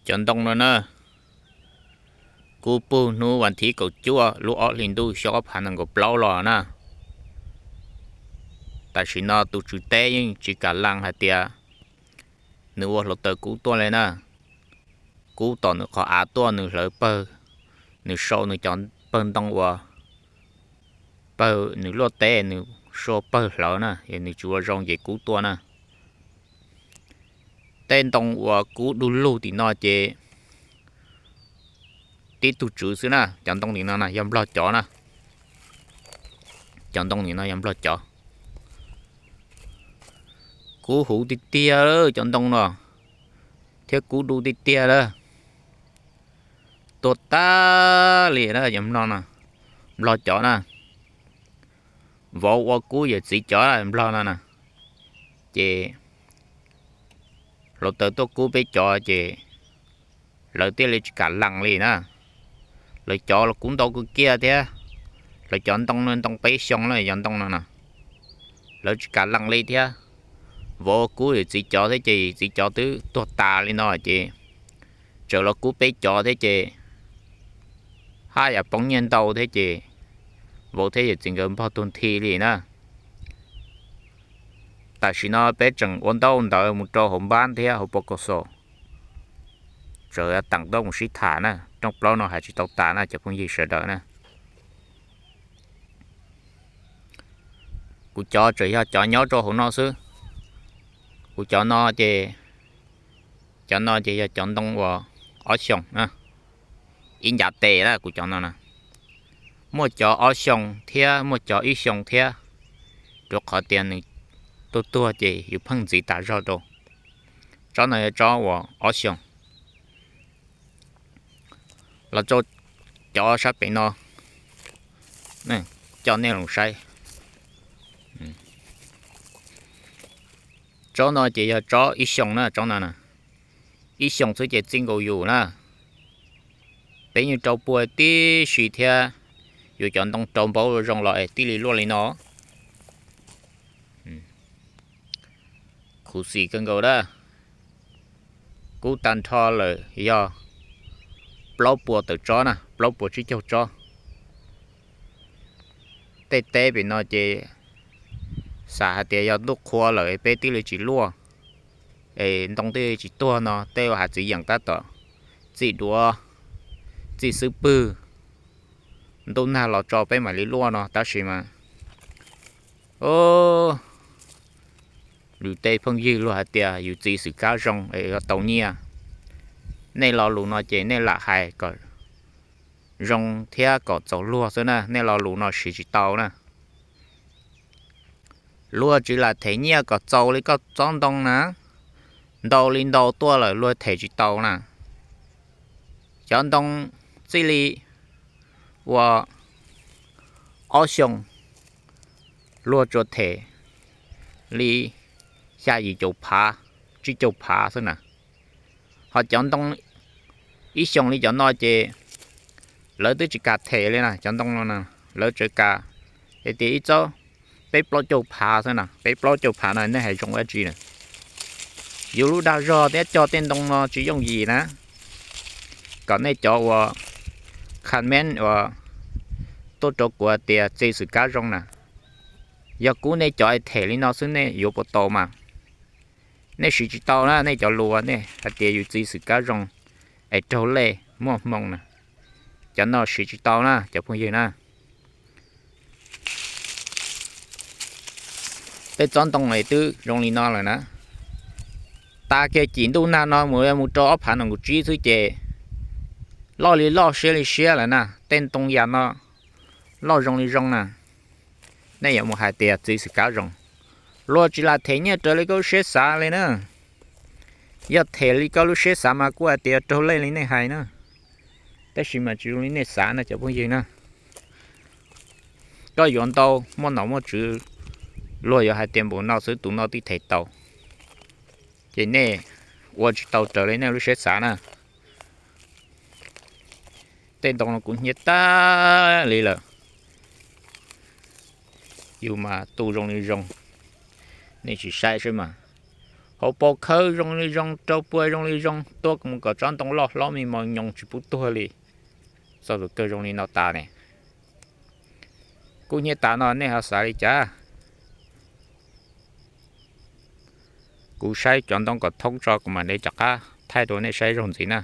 Cov ntoo no na, kuv pug hnub vas thib kaum cuaj lub ob hlis ntuj xyoo ob phav nees nkaum plaub los na. Tam sim no tus tswv teb yeej tsis kam lees hais tias nws ua hluav taws kub tuaj li na. Kub tom nws qhov av tuaj, nws hlawv pawg, nws sau nws cov pawg ntoo uas pawg nws luaj teb, nws sau pawg hlawv na, es nws tsis ua zoo ces kub tuaj na. Tej ntoo uas kub du lug tim no ces tib tug tswv xwb na. Cov ntoo tim no na yog nplog cov na. Cov ntoo tim no yog nplog cov. Kub huv tiag tiag cov ntoo no, thiab kub du tiag tiag lawm. Tuag tag li na cov nplog no. Nplog cov na, vauv ua kub yawm txiv cov nplog no na. Ces hluav taws tuaj kub peb cov ces lawv thiaj li tsis kam lees li na. Lawv cov los kub ntau kawg kiag thiab. Lawv cov ntoo no ntoo peb xyoo lawm cov ntoo no na. Lawv tsis kam lees li thiab. Vauv kub yawm txiv cov thiab ces yawm txiv cov twb tuag tas li no ces tseem los kub peb cov thiab ces haj yam poob nyiaj ntau thiab ces vauv thiab yawm txiv nkawd npog tuag nthi li na. Tam sim no peb tseem ua ntaub ntawv mus rau hauv npab thiab hauv pos kaus xos, tseem teem ntaub mus sib tham na. Rooj plaub no hais tsis tau tas na cov phooj ywg sawv daws na. Kuv cov tseem yog cov nyob rau hauv no xwb. Kuv cov no ces, cov no ces yog cov ntoo uas ob xyoos na, ib ncav tes na kuv cov no na. Muaj cov ob xyoos thiab muaj cov ib xyoos thiab, rau qhov tias nws tuag tuag ces yus pheej ntxiv tas zog rau. Tsob no yog tsob uas ob xyoos. Los rau cov sab pem no, coj nej los saib. Tsob no ces yog tsob ib xyoos na, tsob no na. Ib xyoos xwb ces txij nkaus yus na. Peb yeej rau pua tib si thiab, yus cov ntoo rau npaum zoo los es thiaj li luaj li no. Khuv xim kawg nkaus na. Kub tag nrho lawm yog plaub puas tawm tsob na, plaub puas tsib caug tsob. Tej teb pem no ces xav hais tias yog ntuj qhua lawm peb thiaj li tsis luaj, es ntoo thiaj li tsis tuag no, tej ua hav txiv yeem tab tom txij duav, txij xub pwg, ntuj nag los tso peb mam li luaj no, tab sis mas lwm tej phooj ywg luag hais tias yus txiv xwm kab zoo es yuav tau nyiaj. Nej lo lus no ces nej lam hais kom zoo thiab kom txaus luag xwb na, nej lo lus no siv tsis tau na. Luag tsis lam them nyiaj kom txaus li koj tsob ntoo na, ntau li ntau tuaj lawm luag them tsis tau na. Cov ntoo txij li ua ob xyoos luag tsuas them li xya yim caum phav, tsib caug phav xwb na. Ho cov ntoo ib xyoos li cov no ces lawv twb tsis kam them li na, cov ntoo no na, lawv tsuas kam hais tias ib txob peb plaub caug phav xwb na, peb plaub caug phav no nej hais zoo dab tsi na. Yus lub dag zog thiab cog tej ntoo no tsis yooj yim na. Kom nej cov uas comment uas tuaj rau kuv hais tias txiv xwm kab zoo na, yog kub nej cov es them li no xwb nej yuav puas tau mas. Nej siv tsis tau na, nej cov lus nej hais tias yus txiv xwm kab zoo es raug lej muaj hmoo na, cov no siv tsis tau na cov phooj ywg na. Tej tsob ntoo es twb zoo li no lawm na, tas kiag cim ntuj nag no mus mus rau ob phav nees nkaum tsib xwb ces loj li loj siab li siab lawm na. Tej ntoo yam no loj zoo li zoo na, nej yuav mus hais tias txiv xwm kab zoo. Luag tsis lam them nyiaj raws li koj lub siab xav li na. Yog them li koj lub siab xav mas kuj hais tias raug lej li nej hais na, tab sis mas tsis zoo li nej xav na cov phooj ywg na. Koj yuav ntau muaj nom muaj tswv, luag yuav hais tias npaum no xwb tus no thiaj them tau, ces nej ua tsis tau raws li nej lub siab xav na. Tej ntoo no kuv hnyiab tag li lawm. Yus mas tu zoo li zoo, nej tsis saib saib mas, Hauv paus khawb zoo li zoo, rau puag zoo li zoo, tuaj mus kom tsob ntoo loj hlob me mos nyoos tsis pub tuag li. Txoj tus kawg zoo li no tas ne. Kub hnyiab tas no nej ho xav li cas? Kuv saib cov ntoo kom thoob tso kuv mam li rov qab thaij rau nej saib zaug ntxiv na.